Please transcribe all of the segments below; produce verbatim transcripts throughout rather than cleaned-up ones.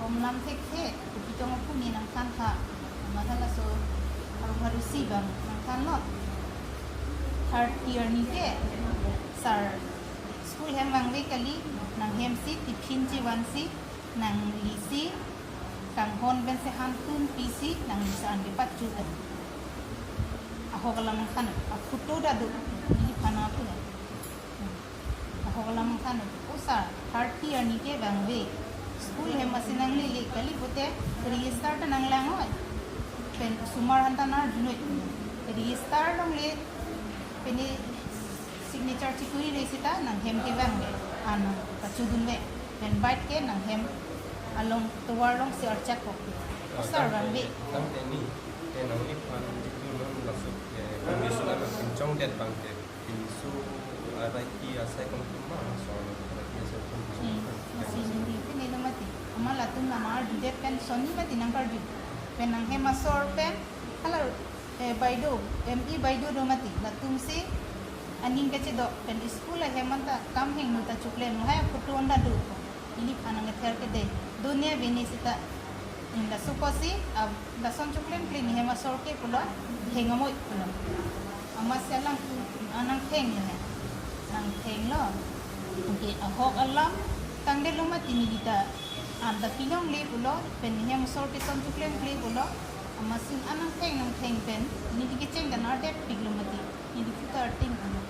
Lam thekthe, kopi tong apuni nangthan tha. Amat halaso haru harusi abang nangthanlo. Third year arni ke, sir, school hem vangve kali, nanghem si, tiffin chevan si, nangli si, kanghon pen si, han tun pi si, nangli sa an ke pachu ta. Ahok alam nangthan, a photo ta do, neliphan apu. Ahok alam nangthan, o sir, third year arni ke vangve. School hem asi nanglele kali pute, register ta nanglang oi. Pen osomar aphan ta nang-arjunoi. Register longle, pini signature chikuri le sita nanghem kevangve. An pachudunve. Pen bike ke nanghem along tovar along si archak kok. O sir, vangve. Tangte ni, te nangliphan jitu non laso, eh, kami sudah nangpinchongdet abang ke. Pinso, ah, raiki asai kongtum ma, so, raiki asai kongtum. Hmm, masi neli pini lo mati. Amat latum nang-arjudet pen sonni mati nangkarju. Pen nanghem asor pen, hala, eh, baido, M E baido do mati. Latum si aning kachedok pen school ahem anta kam hingno ta choklem, lahai photo anta do. Neliphan nangkether ke de. Dunia bini sita. Hmm, laso apotsi, ah, lason choklemkle, nehem asor ke pulo, theng amoi pulo. Amatsi alangtum an nangthenglo he. Nangthenglo. Okay, ahok alam tangdetlo mati neli ta an ta pilongle pulo, pen nehem asor ke son choklemkle pulo. Amatsi an nangtheng nangtheng pen, neli kecheng ta nang-ardetpiklo mati. Neli phu ta arting pulo.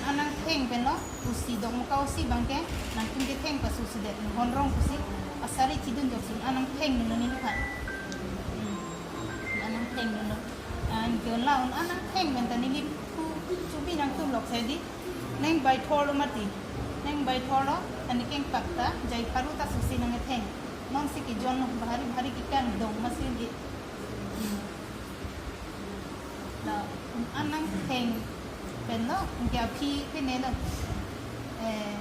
An nangtheng pen lo, pusi dong muka usi abang ke, nangtum ketheng pasusidet, honrong pusi, asari chidun joksi, an nangthengdunlo neliphan. Hmm. An nangthengdunlo. An ke la un an nangtheng pen ta neli phu chubi nangtum lok si di. Neng baithorlo mati. Neng baithorlo, an kengpak ta, jai pharu ta susi nangketheng. Non si kejon lo, bahari bahari kekang dong masi di. Hmm. La, an nangtheng pen lo, anke aphi pine lo. Eh,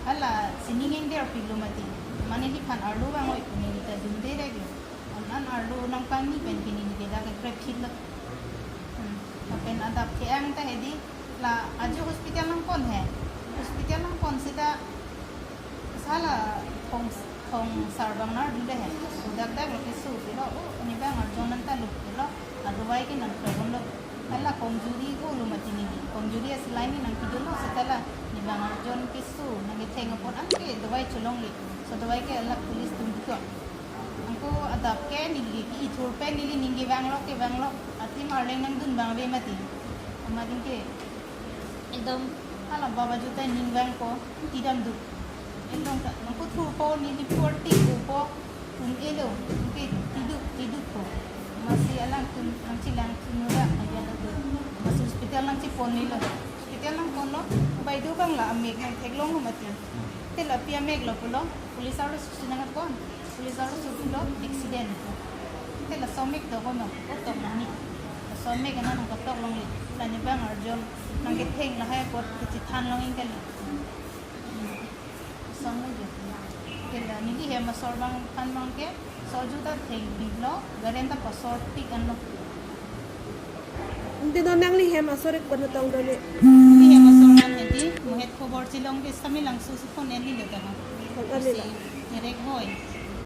hala sining ingder pilo mati. Mane neliphan arlo vangoi pine neli ta dunde reglo. An an arlo nangpangni pen pine neli ke dak kekrep khitlo. Hmm. Lapen adap ke-ang ta hedi, la ajo hospital nangpon he. Hospital nangpon sita sala thong, thong sar abang nang-arjule he. Ladak dak lo keso pilo, o, ne abang arjon anta lo pilo. Adawai ke nangkrebonlo. Hala komjuri ko lo mati neli. Komjuri asi lain ni nangpidunlo seta la. Ne abang arjon keso nangketheng apot anke dawai cholongle. So dawai ke hala police atum bikok. Anke adap ke neli ke ithur pen neli ning kevanglo, kevanglo. Atim arleng nangdun abang ave mati. Amat anke ekdom hala baba juta ning vangpo, tidam duk. Ekdom ka, nangkuthu po, neli phu artik po, un-elo, anke tiduk, tiduk po. Masi alangtum, nangchelang thunura, ayan ado. Masi hospital nangcheponlo. Hospital nangponlo, baido abang la amek nangtheklonglo mati. Te la pi amek lo pulo, police arlo susi nangketpon. Police arlo susi lo, accident. Te laso amek do kono, kotok nangni. Laso amek ana nangkotok longle. La ne abang arjon, nangketheng lahai apot kachethan long-ik kali. Laso amek do. Te la neli hem asor abang aphan abang ke, so ajo ta thengpiklo, gari anta pasorpik anlo. Ante non nangli hem asor ek pen tong do ne. Neli hem asor an hedi, mohet khobor chelong ke Samelangso si phone neli le ta ha. Phone neli le. Si, direct boy.